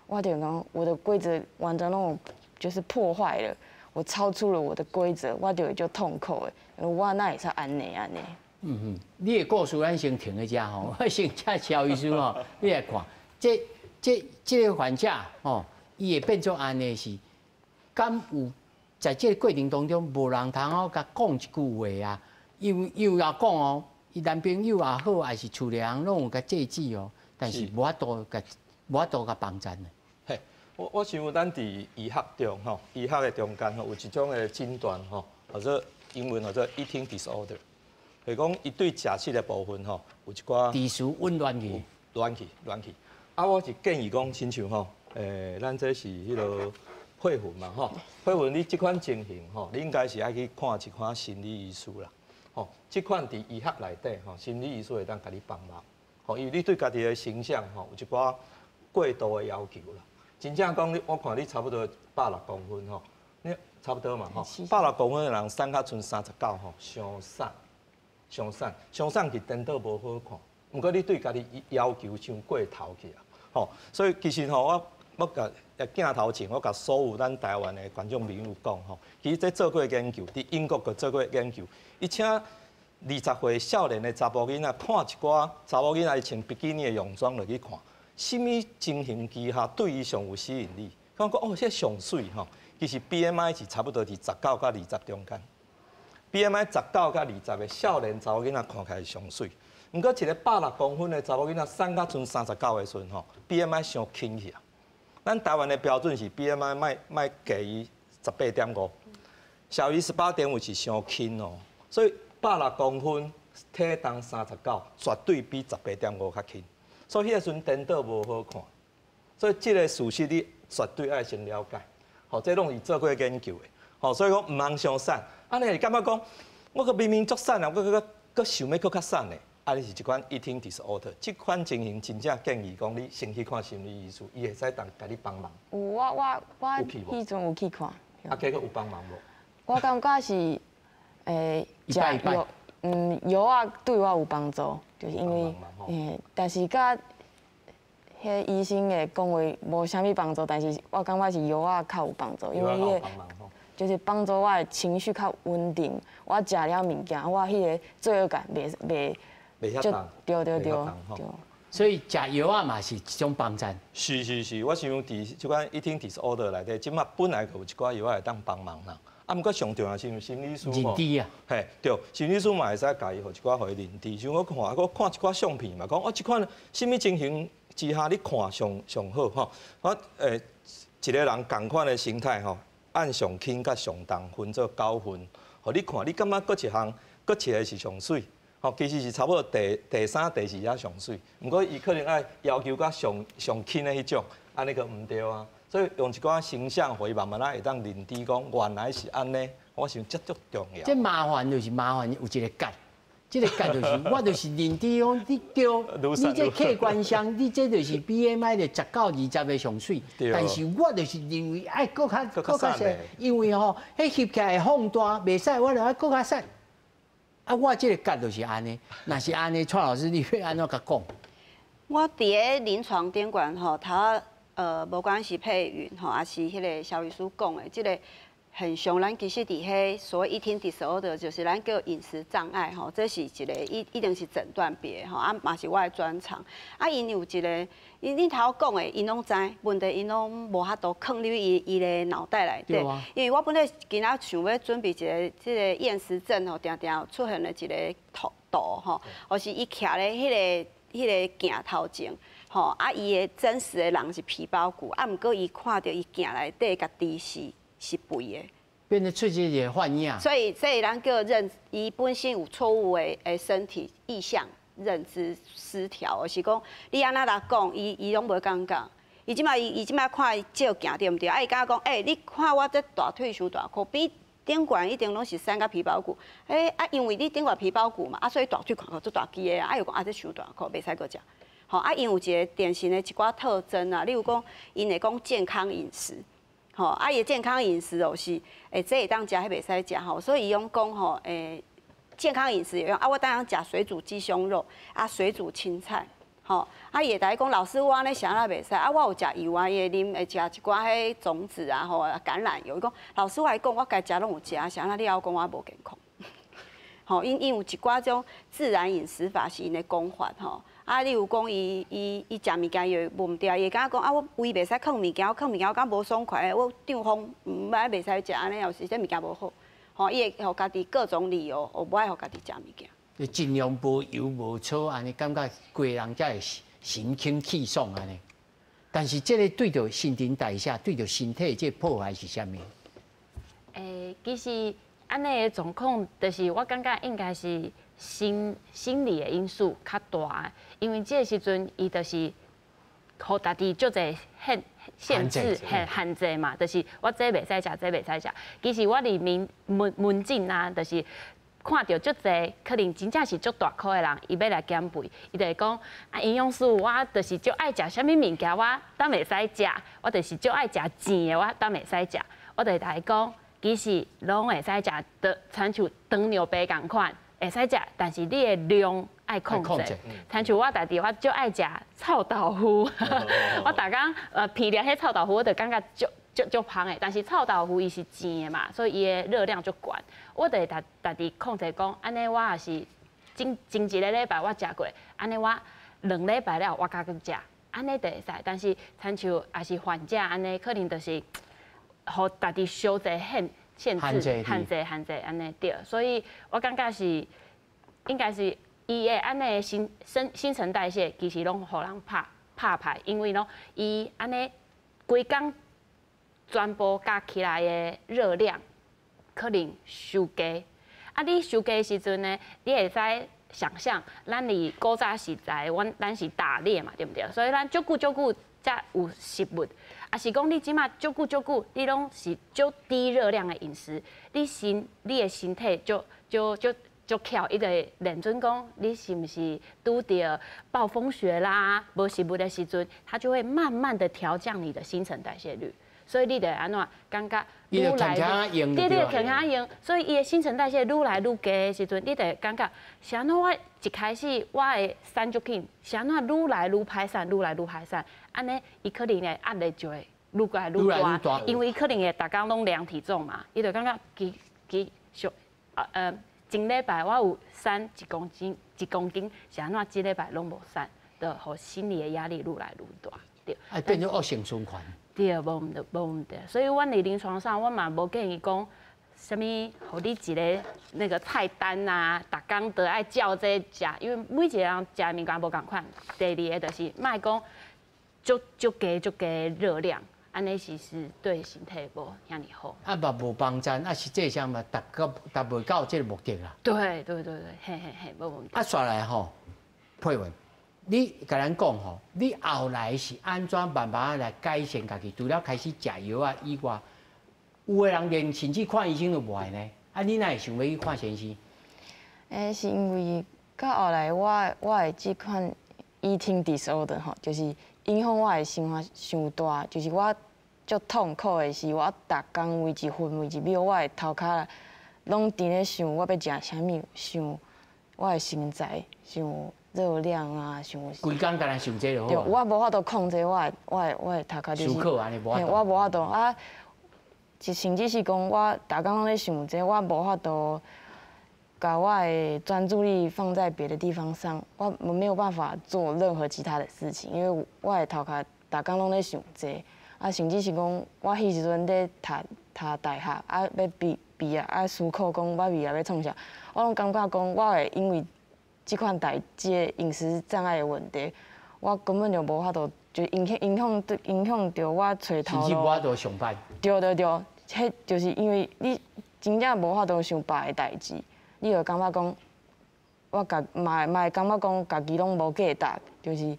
我就講我的規則完全攏就是破壞了，我超出了我的規則，我就會足痛苦的，我哪會使按呢按呢？嗯嗯，你的故事咱先停佇遮吼，我先請蕭醫師吼，你來看，這個患者吼，伊會變做按呢是，敢有在這個過程當中無人通好共講一句話啊？又也講哦，伊男朋友也好，還是厝內人攏有共制止哦，但是無法度共幫贊的。嘿，我想咱佇醫學中吼，醫學的中間吼，有一種的診斷吼，叫做英文叫做 eating disorder。就是讲伊对食食的部分吼，有一寡秩序紊乱去，乱去乱去。啊，我是建议讲，亲像吼，咱这是彼个佩云嘛吼，佩云你这款情形吼，你应该是爱去看一款心理医师啦。吼，这款伫医学内底吼，心理医师会当共你帮忙。吼，因为你对家己的形象吼有一寡过度的要求啦。真正讲你，我看你差不多160公分吼，你差不多嘛吼，160公分的人瘦甲賰39吼，伤瘦，伤瘦，伤瘦去颠倒无好看。毋过你对家己要求伤过头去啊，吼，所以其实吼，我共镜头前，我共所有咱台湾的观众朋友讲吼，其实这做过研究，伫英国阁做过研究，伊请20岁少年的查埔囡仔看一寡查某囡仔伊穿比基尼的泳装落去看，啥物情形之下对伊上有吸引力？感觉哦，这上媠吼，其实 BMI 是差不多伫19到20中间，BMI 19到20的少年查某囡仔看起来上媠。毋过一个160公分的查某囡仔，瘦甲賰39的时阵吼，BMI 伤轻去啊。咱台湾的标准是 BMI 莫莫低于18.5，小于18.5是伤轻哦。所以160公分，体重39，绝对比十八点五较轻。所以彼个时阵颠倒无好看。所以这个事实你绝对爱先了解。吼，这拢是做过研究的。吼，所以讲毋通伤瘦。按呢是感觉讲，我阁明明足瘦啊，我阁阁想欲阁较瘦的。啊，你是这款 eating disorder，这款情形真正建议讲你先去看心理医师，伊会使当共你帮忙。有，我彼阵有去看。啊，结果有帮忙无？我感觉是，食药，药仔对我有帮助，就是因为，但是佮彼医生的讲话无啥物帮助，但是我感觉是药仔较有帮助，因为彼个就是帮助我的情绪较稳定。我食了物件，我彼个罪恶感袂袂。袂遐重，对对对对。所以食药仔嘛是一种帮助。是是是，我想伫这款 eating disorder 内底，这马本来就有一寡药仔会当帮忙啦。啊，毋过上重要是心理师吼。认知啊。嘿，对，心理师嘛会使共伊予一寡予伊认知。像我看，我看一寡相片嘛，讲哦，这款啥物情形之下你看上上好吼。我一个人仝款的形态吼，按上轻佮上重分做9分，予你看，你感觉佫一项，佫一个是上媠。吼，其实是差不多第三、第四才上媠，毋过伊可能爱要求较上上轻的彼种，按呢阁毋对啊。所以用一寡形象，予伊慢慢仔会当认知讲，原来是按呢，我想这足重要。这麻烦就是麻烦有一个结，这个结就是我就是认知讲你对，你这客观上你这就是 BMI 的19、20的上媠，但是我就是认为爱阁较阁较细，因为吼，彼翕起来会放大，袂使，我就爱阁较瘦。啊，我这个结就是按呢，若是按呢，蔡老师，你欲按怎共讲？我伫咧临床顶悬吼，头无管是佩云吼，抑是彼个萧医师讲的，这个现象，咱其实伫彼所谓 eating disorder，就是咱叫饮食障碍吼，这是一个一定是诊断别吼，啊嘛是我的专长。啊，𪜶有一个，𪜶你头讲的，𪜶拢知，问题𪜶拢无法度囥入伊的脑袋内底。因为我本来今仔想欲准备一个这个厌食症吼，定定出现的一个图图吼，或是伊徛咧彼个镜头前。吼，啊，伊的真实的人是皮包骨，啊，毋过伊看著伊镜内底家己是肥的，变得出这个幻影。所以咱叫认，伊本身有错误的身体意象认知失调，就是讲你按怎来讲，伊拢无感觉。伊这马看伊照镜对毋对？啊，伊敢讲，欸，你看我这大腿伤大箍，比顶悬一定拢是瘦甲皮包骨。欸，啊，因为你顶悬皮包骨嘛，啊，所以大腿看起足大支的啊，啊，又讲啊，这伤大箍，袂使阁食。吼，啊，𪜶有一个典型的一寡特征啊，例如讲，𪜶会讲健康饮食，吼，啊，伊的健康饮食就是，欸，这会当食，彼袂使食吼，所以伊拢讲吼，欸，健康饮食会用啊，我当食水煮鸡胸肉，啊，水煮青菜，吼，啊，伊会共你讲，老师我按呢啥啦袂使，啊，我有食油啊，伊会啉，会食一寡彼种子啊，吼，橄榄油，伊讲老师我来讲，我该食拢有食，啥啦你犹讲我无健康，吼，𪜶有一寡种自然饮食法是𪜶的讲法吼。啊，例如讲，伊食物件伊会忘掉，伊会感觉讲啊，我胃袂使囥物件，我囥物件我感觉无爽快，我胀风，毋爱袂使食按呢，又是这物件无好，吼，伊会予家己各种理由，予无爱予家己食物件。就尽量无油无粗，按呢感觉规人才会神清气爽按呢。但是这个对著新陈代谢、对著身体这个破坏是啥物？欸，其实按呢的状况，就是我感觉应该是。心理的因素較大，因為這个時陣伊就是予家己足濟限制限制嘛，就是我這袂使食，這袂使食。其實我佇門診啊，就是看著足濟可能真正是足大箍的人，伊欲來減肥，伊就會講啊，營養師，我就是足愛食啥物物件，我當袂使食，我就是足愛食甜的，我當袂使食。我就會共伊講，其實攏會使食，就親像糖尿病仝款，會使食，但是你的量愛控制。親像我家己，我足愛食臭豆腐，我逐工鼻著彼臭豆腐，我就感覺足足足芳的。但是臭豆腐伊是煎的嘛，所以伊的熱量足懸。我就會家己控制講，按呢我也是前前一个禮拜我食過，按呢我2禮拜了我才閣食，按呢就會使。但是親像也是患者按呢，可能就是予家己傷濟限制、限制、限制按呢對。所以我感覺是應該是伊的按呢新陳代謝其實攏予人拍歹，因為喏伊按呢規工全部加起來的熱量可能傷低。啊，你傷低的時陣呢，你會使想象，咱佇古早時代，阮是打獵嘛，對毋對？所以咱足久足久才有食物。啊，是講你這馬足久足久，你攏是足低熱量的飲食，你的身體就就就足巧，伊就會認準講你是毋是拄著暴風雪啦，無食物的時陣，它就會慢慢的調降你的新陳代謝率。所以你就會按怎感覺愈來愈，對對，強強用，所以伊的新陳代謝愈來愈低的時陣，你就會感覺是按怎我一開始我會瘦足緊，是按怎愈來愈歹瘦，愈來愈歹瘦，按呢伊可能的壓力就會愈來愈大，因為伊可能會逐工攏量體重嘛，伊就感覺其實前禮拜我有瘦1公斤，1公斤，是按怎這禮拜攏無瘦，就予心理的壓力愈來愈大，對。啊，變做惡性循環。對，無毋對，無毋對，所以阮佇臨床上，阮嘛無建議講，啥物，予你一个那個菜單啊，逐工都愛照這食，因為每一個人食的物件無仝款。第二个就是莫講足足低足低熱量，按呢其實對身體無遐爾好。啊嘛無幫贊，啊實際上嘛達袂到這个目的啦。對對對對，嘿嘿嘿，無問題。啊，煞來吼，佩文。你共咱講吼，你後來是按怎慢慢來改善家己？除了開始食藥仔以外，有的人連甚至看醫生都無愛呢。啊，你哪會想欲去看先生？是因為到後來我的這款 eating disorder 吼，就是影響我的生活傷大，就是我足痛苦的是，我逐工每一分每一秒，我的頭殼攏佇咧想我欲食啥物，想我的身材，想熱量啊，想。規工干焦想這就好。對，我無法度控制我的頭殼，就是。思考按呢無法度。我無法度啊，就甚至是講我逐工攏咧想這，我無法度共我的專注力放在別的地方上，我沒有辦法做任何其他的事情，因為我的頭殼逐工攏咧想這，啊，甚至是講我彼時陣咧讀大學，啊，欲畢業，啊，思考講我未來欲創啥，我攏感覺講我會因為這款代誌的飲食障礙的問題，我根本就無法度，就影響著我揣頭路。甚至無法度上班。對對對，彼就是因為你真正無法度想別的代誌，你就感覺講，我家嘛會感覺講家己攏無價值，就是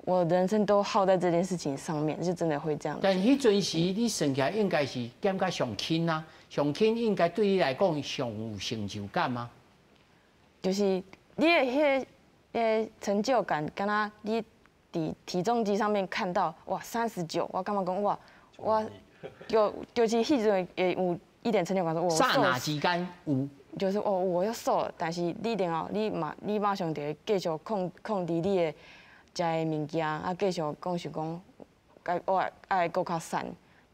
我人生都耗在這件事情上面，是真的會這樣。但彼陣時你算起來應該是減甲上輕啊，上輕應該對你來講上有成就感啊。就是你的彼个成就感，敢若你佇體重機上面看到哇39，我感覺講哇，我就是彼陣會有一點成就感，說我剎那之間有，就是哦我又瘦了，但是你然後你馬上就會繼續控制你的食的物件，啊繼續講想講，該我愛閣較瘦，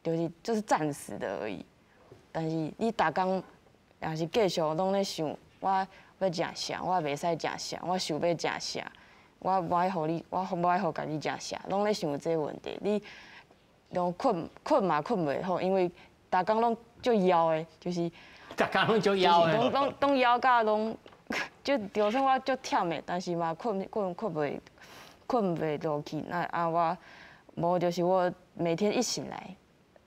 就是暫時的而已。但是你逐工也是繼續攏咧想我欲食啥，我袂使食啥，我想欲食啥，我無愛予你，我無愛予家己食啥，攏咧想這個問題。你攏睏嘛睏袂好，因為逐工攏足枵的，就是逐工攏足枵的，攏枵甲攏，就算我足忝的，但是嘛睏袂落去。那啊我無就是我每天一醒來，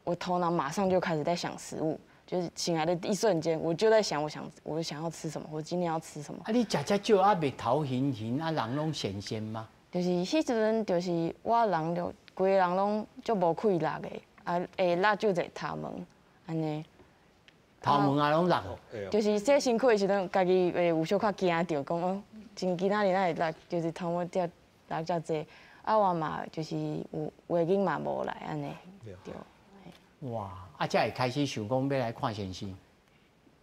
我頭腦馬上就開始在想食物，就是醒來的一瞬間，我就在想，我想要吃什麼，我今天要吃什麼。啊，你食遮少啊，袂頭暈暈啊，人攏痫痫嗎？就是彼時陣，就是我人就規个人攏足無氣力的，啊，會落就濟頭毛，按呢。頭毛也攏落。就是洗身軀的時陣，家己會有小可驚著，講哦，真今仔日哪會落，就是頭毛掉落遮濟，啊，我嘛就是有月經嘛無來按呢，對。哇！啊，才會開始想講欲來看先生。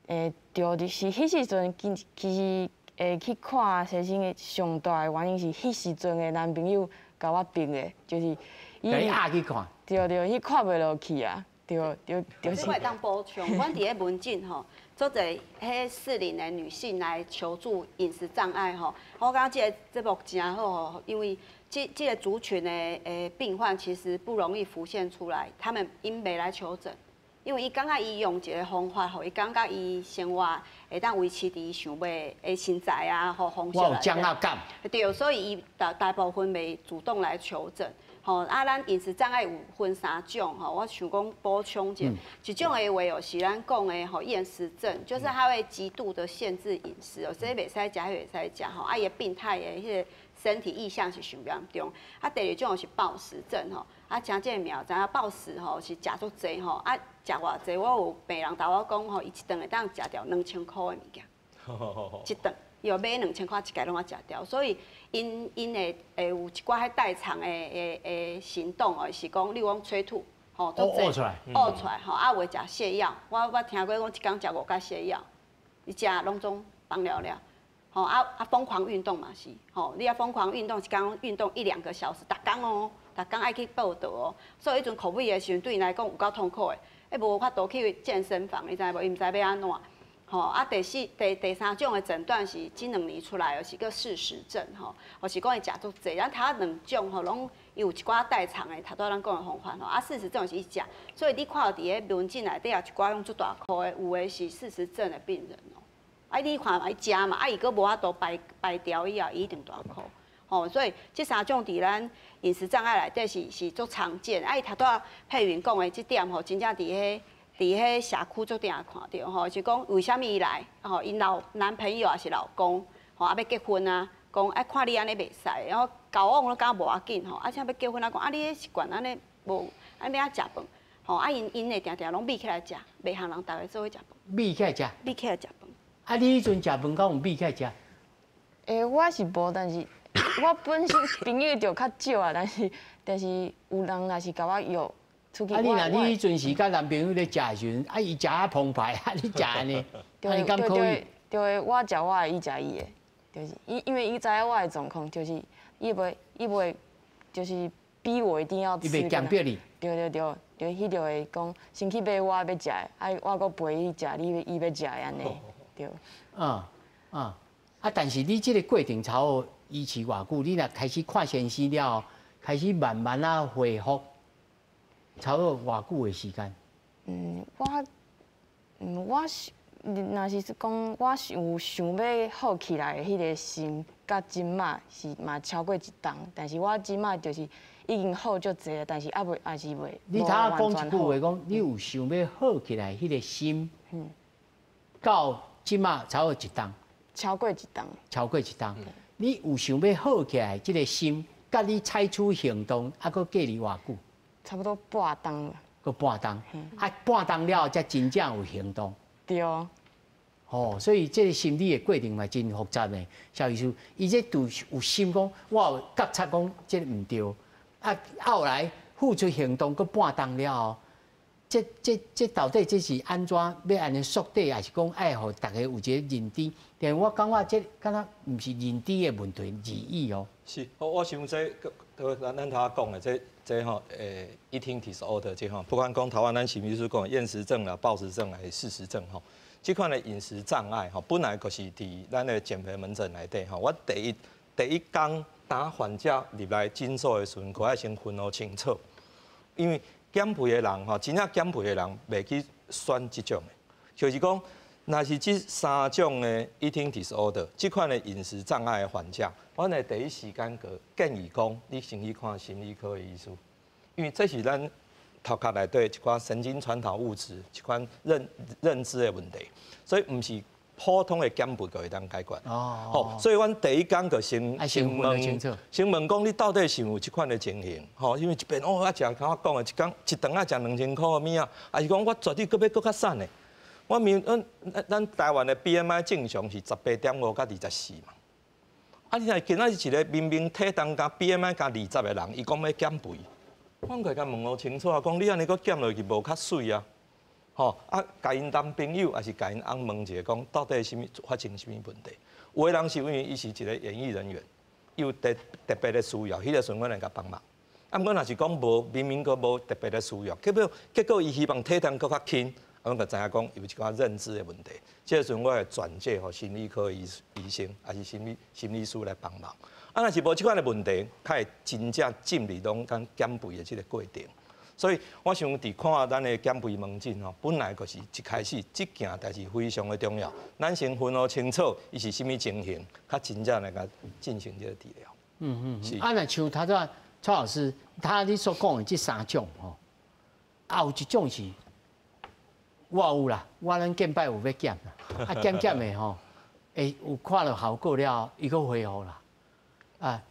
欸，對，就是彼時陣，其實會去看先生的上大的原因是，彼時陣的男朋友共我逼的，就是伊壓去看。對對，伊看袂落去啊，對對，就是。我會當補充，阮佇咧門診吼，足濟彼適齡的女性來求助飲食障礙吼，我感覺這個節目真好吼，因為這個族群的病患其實不容易浮現出來，他們𪜶袂來求診，因為伊感覺伊用一個方法，予伊感覺伊生活會當維持佇伊想欲的身材啊，予方式。我有掌握感。對，所以伊大部分袂主動來求診。吼，啊，咱飲食障礙有分三種吼，我想講補充一下，一種的話哦是咱講的吼厭食症，就是他會極度的限制飲食哦，這袂使食，彼袂使食吼，啊，伊的病態的彼個身體異象是上嚴重。啊，第二種是暴食症吼，啊，聽這個名知影暴食吼是食足濟吼，啊，食偌濟，我有病人共我講吼，伊一頓會當食掉2000箍的物件，一頓。伊有買2000箍一概攏愛食掉，所以𪜶會有一寡彼代償的行動哦，是講，例如講催吐，吼，嘔出來，嘔出來，吼，啊有的食瀉藥，我聽過講一工食五角瀉藥，伊食攏總放了了，吼啊啊瘋狂運動嘛是，吼，你啊瘋狂運動一工運動一兩個小時，逐工哦，逐工愛去報到哦，所以彼陣 COVID 的時陣對𪜶來講有夠痛苦的，彼無法度去健身房，你知無？伊毋知欲按怎。吼啊！第四、第三種的診斷是這兩年出來的，是叫嗜食症吼，或是講伊食足濟。咱頭仔兩種吼，攏伊有一寡代償的，頭拄仔咱講的方法吼。啊，嗜食症是伊食，所以你看到佇咧門診內底也一寡攏足大箍的，有的是嗜食症的病人哦。啊，你看嘛，伊食嘛，啊，伊閣無法度排掉以後，伊一定大箍。吼，所以這三種佇咱飲食障礙內底是足常見。啊，伊頭拄仔佩雲講的這點吼，真正佇彼社區足定看著吼，就講為啥物伊來吼，𪜶老男朋友抑是老公吼，啊欲結婚啊，講啊看你按呢袂使，然後交往攏感覺無要緊吼，啊這欲結婚啊講啊你彼習慣按呢無，啊欲按怎食飯吼，啊𪜶會定定攏秘起來食，袂予人逐家做伙食飯。秘起來食。秘起來食飯。啊，你彼陣食飯敢有秘起來食？欸，我是無，但是我本身朋友就較少啊，但是有人若是共我約出去。啊，你若你彼陣時佮男朋友咧食的時陣，啊，伊食啊澎湃，啊，你食按呢？啊，你敢可以？對，我食我的，伊食伊的，就是伊因為伊知影我的狀況，就是伊袂，就是逼我一定要吃。伊袂強迫你。對對對，就彼就會講先去買我欲食的，啊，我閣陪伊食伊欲食的按呢，對。嗯嗯，啊，但是你這個過程差不多維持偌久？你若開始看先生了後，開始慢慢啊恢復，差不多偌久的時間？嗯，我是，若是講我有想欲好起來的彼個心，佮這馬是嘛超過一冬，但是我這馬就是已經好足濟了，但是猶未，還是袂。你頭仔講一句話，講你有想欲好起來彼個心，到這馬差不多一冬。超過一冬。超過一冬，你有想欲好起來這個心，佮你採取行動，猶閣隔離偌久？差不多半冬。閣半冬，啊，半冬了後才真正有行動。對。哦，所以這個心理的過程嘛真複雜的。蕭醫師，伊這就有心講，我有覺察講這個毋對，啊，後來付出行動，閣半冬了後，這到底這是按怎欲按呢縮短，抑是講愛予大家有一個認知？但我感覺這敢若毋是認知的問題而已哦。是，我想這咱頭仔講的這吼，eating disorder 這吼，不管講台灣咱是毋是講厭食症啦、暴食症還是嗜食症吼，這款的飲食障礙吼，本來就是佇咱的減肥門診內底吼。我第一工當患者入來診所的時陣，閣愛先分予清楚，因為減肥的人吼，真正減肥的人袂去選這種的，就是講，若是這三種的 eating disorder，這款的飲食障礙的患者，阮會第一時間閣建議講，你先去看心理科的醫師，因為這是咱头壳内底一寡神经传导物质，一款认知的问题，所以毋是普通的减肥就会当解决。哦，所以阮第一工就先问，先问讲你到底是有这款的情形？吼，因为一边哦，我食敢我讲的，一工一顿仔食2000箍的物仔，抑是讲我绝对阁欲阁较瘦的。我明咱台湾的 BMI 正常是18.5到24嘛。啊，你若今仔日一个明明体重加 BMI 加二十的人，伊讲欲减肥，我会共问予清楚啊，讲你按呢阁减落去无较媠啊？吼啊，共𪜶男朋友抑是共𪜶翁问一下，讲到底啥物发生啥物问题？有的人是因为伊是一个演艺人员，伊有特别的需要，彼个时阵阮会共帮忙。啊，毋过若是讲无，明明阁无特别的需要，结果伊希望体重阁较轻，啊，阮就知影讲有一寡认知的问题。这个时阵我会转介予心理科医生，抑是心理师来帮忙。啊，若是无这款的问题，较会真正进入拢咱减肥的这个过程。所以我想伫看咱的减肥门诊吼，本来就是一开始这件代志非常的重要。咱先分予清楚，伊是啥物情形，较真正来共进行这个治疗。是。啊，若像头拄蔡老师，他你所讲的这三种吼，啊有一种是，我有啦，我咱近摆有欲减啦，啊减减的吼，会有看到效果了，伊阁恢复啦，啊。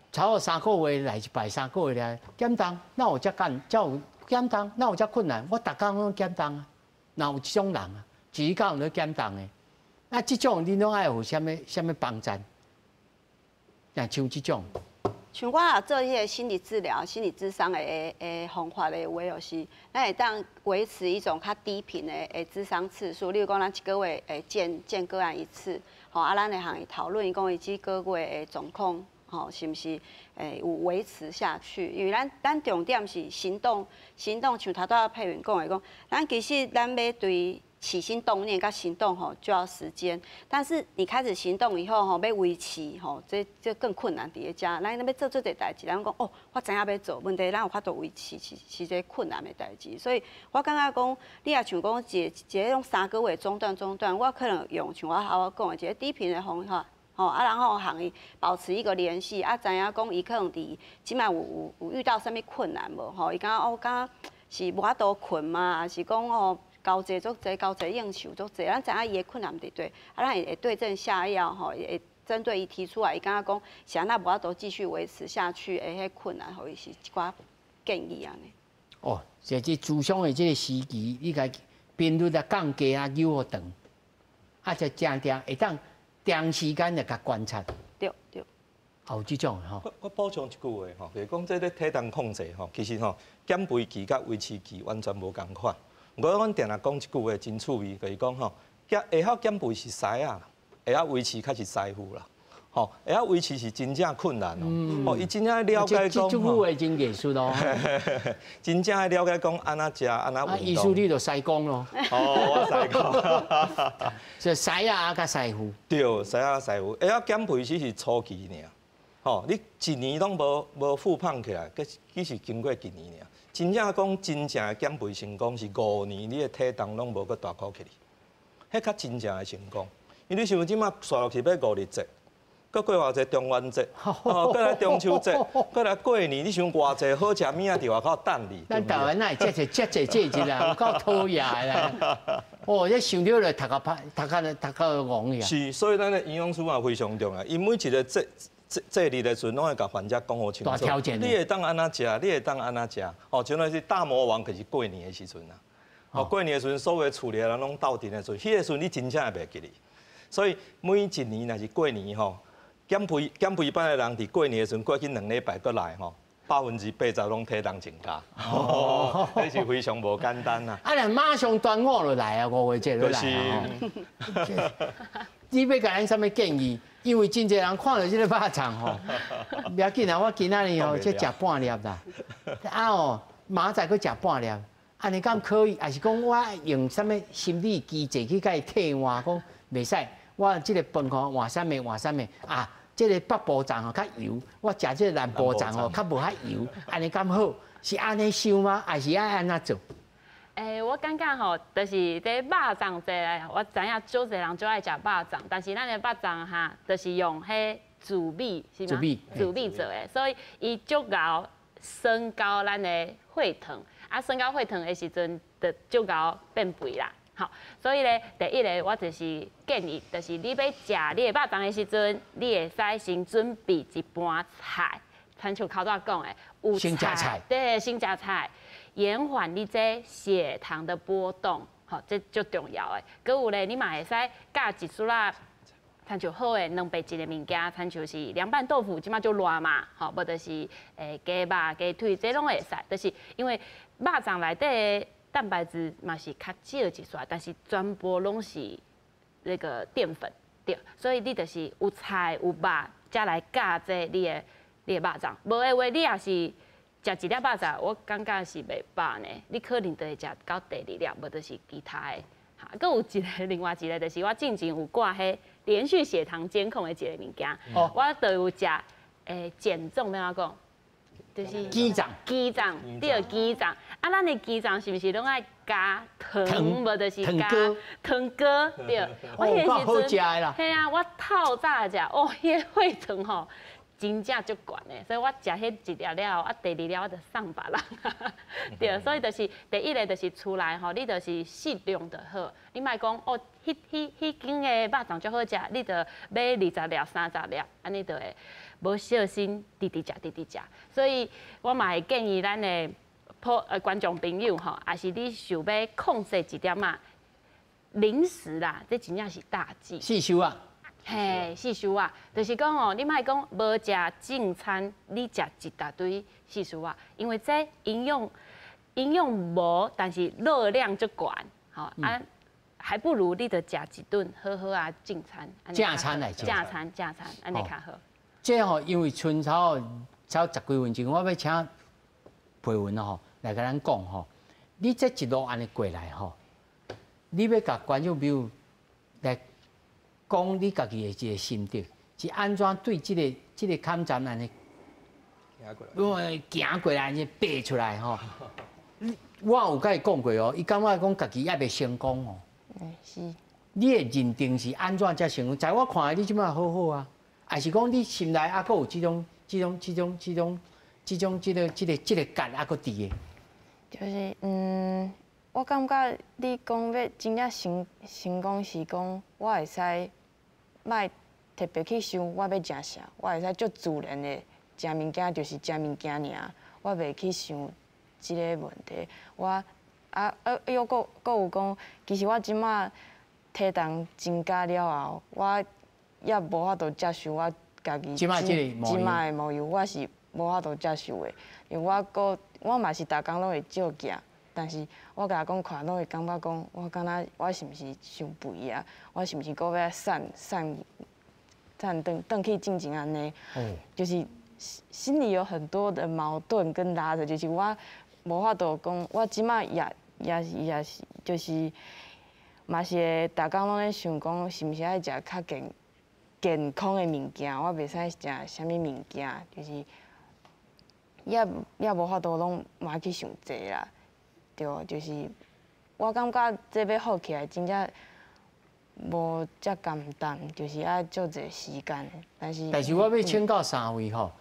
超过3个月来一摆，三个月来减重，哪有遮简，遮有减重，哪有遮困难？我逐工拢减重啊，哪有这种人啊？一日到晚咧减重的，那这种恁拢爱有啥物啥物帮助？若像这种，像我若做彼个心理治疗、心理咨商的方法的话，就是咱会当维持一种较低频的咨商次数。例如讲，咱一个月会见个案一次，吼啊，咱会共伊讨论讲伊这个月的状况。吼，是毋是会有维持下去？因为咱重点是行动，行动像头拄仔佩云讲的讲，咱其实咱欲对起心动念佮行动吼就要时间，但是你开始行动以后吼，欲维持吼，这更困难伫咧遮。咱欲做足济代志，咱讲哦，我知影欲做，问题咱有法度维持是一个困难的代志。所以我感觉讲，你若像讲一个一个种3个月中断中断，我可能用像我头仔讲的一个低频的方法。吼啊，然后共伊保持一个联系啊，知影讲伊可能伫这摆有遇到啥物困难无？吼，伊感觉哦，敢是无法度睏嘛，抑是讲哦交际足济，交际应酬足济，咱知影伊的困难伫佗，啊，咱会对症下药吼，会针对伊提出来，伊感觉讲是按怎无法度继续维持下去的彼困难，予伊是一寡建议按呢。哦，这咨商的这个时期，你共频率啊降低啊，扭予长，啊，就正定会当长时间来共观察。对对。有这种吼。我补充一句话吼，就是讲这个体重控制吼，其实吼减肥期佮维持期完全无仝款。毋过阮定定讲一句话真趣味，就是讲吼，会晓减肥是师仔，会晓维持较是师傅啦。吼，会晓维持是真正困难哦。哦，伊真正了解讲，这句话真艺术哦。真正爱了解讲按怎食，按怎运动。意思你就师公咯。哦，我师公。是师仔佮师傅。对，师仔师傅。会晓减肥只是初期尔。吼，你一年拢无复胖起来，只是经过一年尔。真正讲真正的减肥成功是5年，你的体重拢无阁大箍起去，彼较真正的成功。因为你想这马煞落去欲五日节，阁过偌济中元节，哦，阁来中秋节，阁来过年，你想偌济好食物仔伫外口等你？咱台湾哪会遮济遮济节日啦，有够讨厌的啦！哦，这想著就头壳歹，头壳戆去啊！是，所以咱的营养师嘛非常重要，伊每一个节日的时阵，拢会共患者讲予清楚。大条件。你会当按怎食，你会当按怎食。哦，像那是大魔王，可是过年的时阵啊。哦，过年的时阵，所有厝里的人拢斗阵的时阵，彼个时阵你真正会袂记哩。所以每一年若是过年吼，减肥班的人伫过年的时阵过去2礼拜阁来吼，80%拢体重增加。哦，这是非常无简单啊。啊，若马上端午就来啊，五月节就来啊。你欲共咱啥物建议？因为真济人看著这个肉粽吼，袂要紧啊！我今仔日吼，才食半粒啦。啊哦，明仔载阁食半粒，按呢敢可以？抑是讲我用啥物心理机制去共伊替换？讲袂使，我这个饭吼换啥物换啥物啊？这个北部粽吼较油，我食这个南部粽吼较无遐油，按呢敢好？是按呢想吗？抑是爱按怎做？欸，我感觉吼，就是伫肉粽这个，我知影足济人足爱食肉粽，但是咱的肉粽哈，就是用彼紫米是吗？紫米紫米做的，所以伊足𠢕升高咱的血糖。啊，算到血糖的时阵，就足𠢕变肥啦。好，所以咧，第一个我就是建议，就是你欲食你的肉粽的时阵，你会使先准备一盘菜，亲像头拄讲的，有先食菜，对，先食菜，延缓你这血糖的波动，好，这足重要的。阁有咧，你嘛会使加一撮仔，亲像好的蛋白质的物件，亲像是凉拌豆腐，这马足热嘛，吼，无就是鸡肉、鸡腿，这拢会使。就是因为肉粽内底的蛋白质嘛是较少一撮，但是全部拢是那个淀粉，对，所以你就是有菜有肉，才来加这你的肉粽。无的话，你也是食一粒肉粽，我感觉是袂饱呢。你可能就会食到第二粒，无就是其他的。哈，阁有一个另外一个，就是我进前有挂彼连续血糖监控的一个物件，我就有食减重，欲按怎讲？就是减重，减重，对，减重。啊，咱的减重是毋是拢爱加糖？无就是加糖糕，对。我彼个时阵，嘿啊，我透早食，哦，彼个血糖吼，真正足悬的，所以我食彼一粒了后，啊，第二粒我就送别人。对，所以就是第一个就是厝内吼，你就是适量就好，你莫讲哦，彼间的肉粽足好食，你就买20粒、30粒，按呢就会无小心直直食、直直食。所以我嘛会建议咱的观众朋友吼，也是你想欲控制一点仔零食啦，这真正是大忌。四修啊！嘿，四叔啊，就是讲哦，你莫讲无食正餐，你食一大堆四叔啊，因为这营养无，但是热量足悬，吼啊，还不如你就食一顿好好啊正餐。正餐来食。正餐正餐，按呢较好。这吼，因为賰差十几分钟，我欲请培文吼来共咱讲吼，你这一路按呢过来吼，你欲共观众朋友来讲你家己的一个心得，是按怎对这个坎站按呢，因为行过来按呢爬出来吼。我有共伊讲过哦，伊感觉讲家己犹未成功哦。是。你的认定是按怎才成功？在我看来，你这马好好啊，还是讲你心内犹阁有这种、这种、这种、这种、这种、这个结犹阁伫的？就是我感觉你讲欲真正成功是讲，我会使莫特别去想我欲食啥，我会使足自然的食物件就是食物件尔，我袂去想这个问题。我啊，又阁有讲，其实我这马体重增加了后，我也无法度接受我家己这马这个这马的模样，我是无法度接受的，因为我阁我嘛是逐工拢会照镜。但是我共讲看，拢会感觉讲，我敢若我是毋是伤肥啊？我是毋是阁欲瘦瘦瘦转转去进前按呢？就是心里有很多的矛盾跟拉扯，就是我无法度讲，我这马也是就是嘛是会逐工拢咧想讲，是毋是爱食较健康的物件？我袂使食啥物物件，就是也无法度拢嘛去想济啦。对，就是我感觉这欲好起来，真正无遮简单，就是爱足济时间。但是，但是我欲请教三位吼，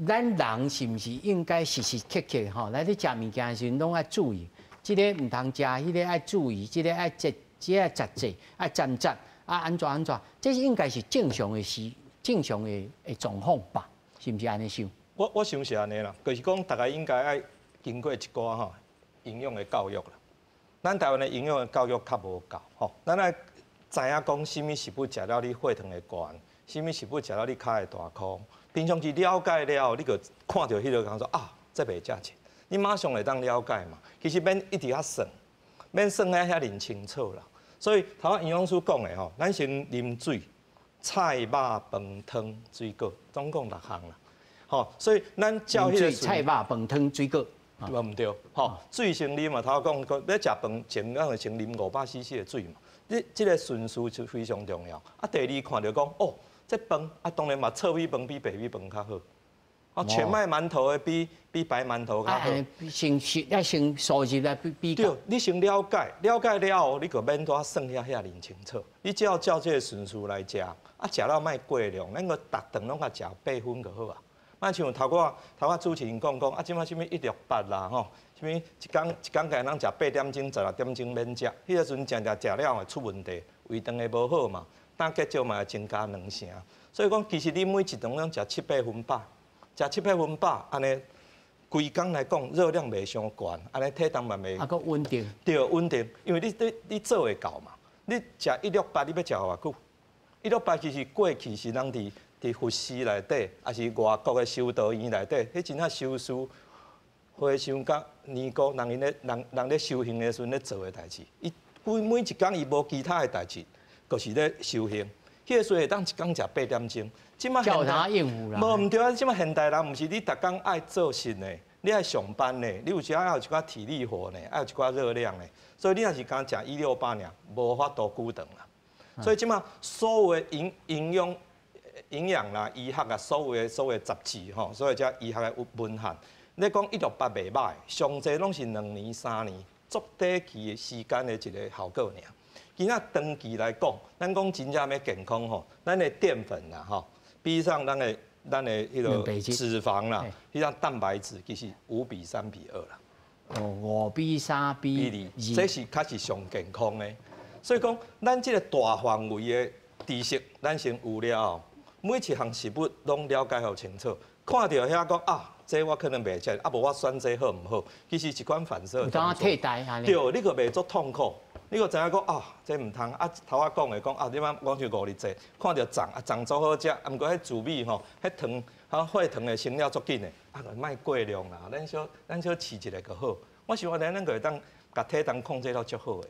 咱人是毋是应该时时刻刻吼，咱咧食物件的时阵拢爱注意，这个毋通食，彼个爱注意，这个爱节，这个爱节制，爱斟酌，啊按怎按怎，这是应该是正常的事，正常的状况吧？是毋是按呢想？我想是按呢啦，就是讲大家应该爱经过一寡吼营养的教育啦。咱台湾的营养的教育较无够吼，咱爱知影讲啥物食物食了你血糖会悬，啥物食物食了你跤会大箍。平常时了解了后，你就看著彼个讲说啊，这袂食钱，你马上会当了解嘛。其实免一直遐算，免算得遐尔清楚啦。所以头仔营养师讲的吼，咱先啉水、菜肉饭汤水果，总共六项啦。吼，所以咱照彼个菜肉饭汤水果。对毋对？吼，水先啉嘛，头仔讲讲欲食饭前，咱就先啉500 cc 的水嘛。你这个顺序就非常重要。啊，第二看著讲，哦，这饭啊，当然嘛，糙米饭比白米饭较好。啊，全麦馒头的比白馒头较好。先先先数字来比较。对，你先了解，了解了后，你就免拄算遐遐尔清楚。你只要照这个顺序来食，啊，食了莫过量，咱个逐顿拢共食八分就好啊。莫像頭拄仔主持人講講啊，這擺啥物168啦吼，啥物一工一工共人食8點鐘、16點鐘免食，彼個時陣食食食了會出問題，胃腸會無好嘛，膽結石嘛會增加兩成。所以講，其實你每一頓攏食七八分飽，食七八分飽，按呢規工來講熱量袂傷懸，按呢體重嘛袂。啊，閣穩定。對，穩定，因為你做會到嘛。你食一六八，你欲食偌久？一六八其實過去是人佇佛寺內底，抑是外國的修道院內底，彼陣仔修士、和尚佮尼姑，人𪜶咧人人咧修行的時陣咧做的代誌。伊規每一工伊無其他的代誌，就是咧修行。彼個時陣會當一工食8點鐘。這擺現代應付啦。無毋對啊！這擺現代人毋是你逐工愛做實的，你愛上班呢，你有時愛有一寡體力活呢，愛有一寡熱量呢。所以你若是干食168爾，無法度久長啦。所以這擺所有的營養啦、醫學啊，所有的雜誌吼，所有這醫學的文獻，你講168袂䆀，上濟攏是2年、3年，足短期的時間的一個效果爾。其實長期來講，咱講真正欲健康吼，咱的澱粉啦吼，比上咱的彼個脂肪啦，彼種蛋白質其實5比3比2啦。哦，5比3比2，這是較是上健康的。所以講，咱這個大範圍的知識，咱先有了後，每一項食物攏了解予清楚，看著遐講啊，這我可能袂食，啊無我選這好毋好？其實一款反射動作。替代按呢。對，你閣袂足痛苦，你閣知影講啊，這毋通啊。頭仔講的講啊，你擺講像五日節，看著粽啊，粽足好食，啊，毋過彼糯米吼，彼糖啊血糖的升了足緊的，啊，就莫過量啦，咱小試一下就好。我想按呢，咱就會當共體重控制到足好的。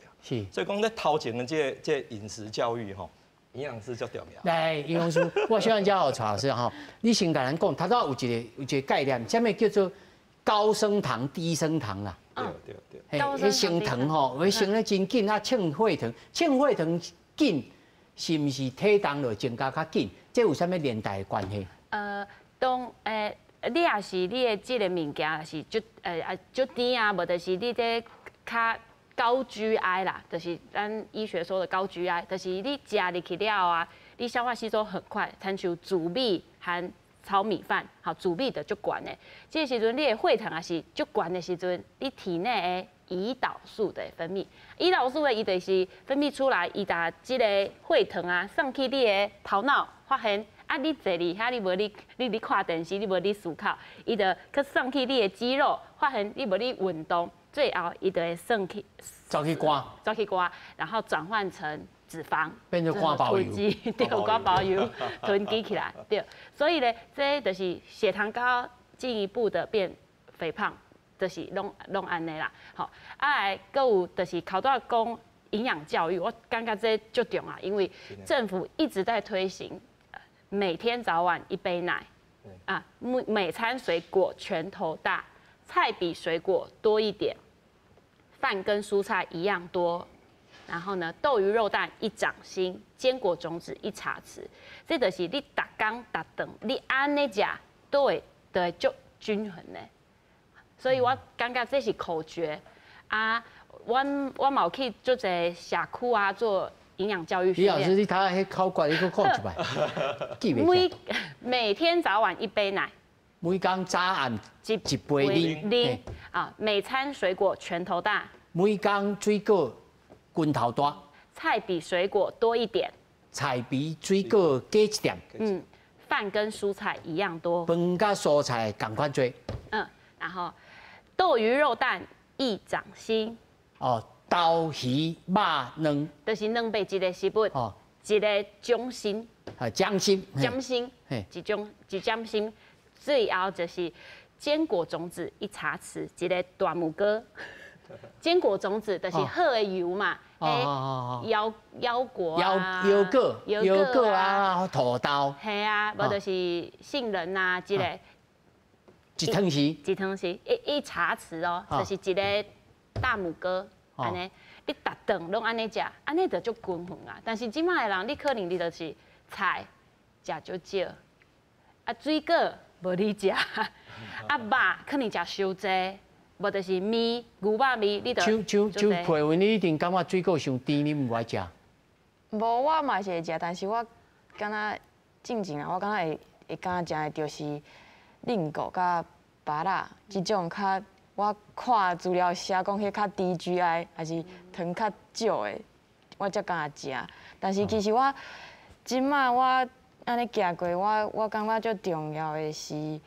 所以講咧頭前的這個飲食教育吼，營養師足重要。來，營養師，我想請教蔡老師吼，你先共咱講，頭拄有一個概念，啥物叫做高升糖、低升糖啦？對對對。彼升糖吼，會升得真緊啊，稱血糖，稱血糖緊，是毋是體重就增加較緊？這有啥物連帶的關係？當你若是你的這個物件是足啊足甜啊，無就是你這較高 GI 啦，就是咱醫學說的高 GI，就是你食入去了啊，你消化吸收很快，親像糯米和糙米飯，好糯米就足懸的。這個時陣你的血糖也是足懸的時陣，你體內的胰島素的分泌，胰島素的伊就是分泌出來，伊共這個血糖啊送去你的頭腦，發現啊你坐佇遐你無咧你咧看電視，你無咧思考，伊就去送去你的肌肉，發現你無咧運動，最後伊就會送去走去肝，走去肝，然後轉換成脂肪，變做肝包油，對，肝包油囤積起來，對，所以咧，這就是血糖高，進一步的變肥胖，就是攏按呢啦，好，啊來，閣有就是頭拄仔講營養教育，我感覺這足重要，因為政府一直在推行每天早晚一杯奶，啊，每餐水果拳頭大，菜比水果多一點，飯跟蔬菜一樣多，然後呢，豆魚肉蛋一掌心，堅果種子一茶匙，這就是你逐工逐頓你按呢食都會都會足均衡的。所以我感覺這是口訣啊，我嘛有去足濟社區啊做營養教育訓練。李老師，你頭彼口訣你閣講一擺，記袂每每天早晚一杯奶。每工早暗一杯奶啊，每餐水果拳頭大。每工水果拳頭大。菜比水果多一點。菜比水果加一點。嗯，飯跟蔬菜一樣多。飯佮蔬菜仝款濟。嗯，然後豆魚肉蛋一掌心。哦，豆魚肉卵。就是兩白一個食物。哦。一個掌心。啊，掌心。掌心。一種一掌心。最後就是堅果種子一茶匙，一個大拇哥。堅果種子就是好的油嘛，腰腰果啊，腰果、腰果啊，土豆。係啊，無就是杏仁啊，這個。一湯匙。一湯匙，一茶匙哦，就是一個大拇哥，按呢，你逐頓攏按呢食，按呢就足均衡啊。但是這擺的人，你可能你就是菜食足少，啊水果無咧食，啊肉可能食傷濟，無就是麵牛肉麵，你就像佩雲，你一定感覺水果傷甜，你毋愛食？無，我嘛是會食，但是我敢若進前啊，我敢若會敢食的，就是冷谷佮芭乐這種較，我看資料寫講彼較低 GI，抑是糖較少的，我才敢食。但是其實我這擺我按呢行過，我感覺最重要的是，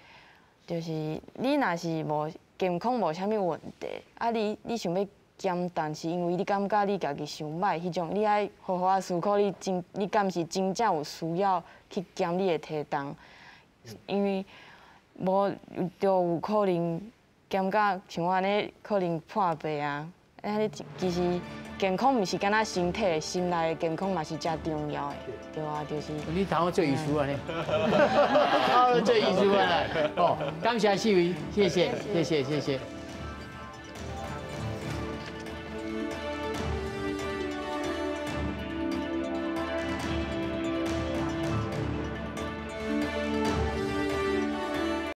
就是你若是無健康無啥物問題，啊你想欲減重是因為你感覺你家己傷䆀彼種，你愛好好仔思考，你敢是真正有需要去減你的體重？因為無就有可能減甲像我按呢，可能破病啊。按呢其實健康毋是干焦身體，心內的健康嘛是誠重要的，對啊，就是。你頭做醫師按呢？做醫師啊！哦，感謝四位，謝謝，謝謝，謝謝。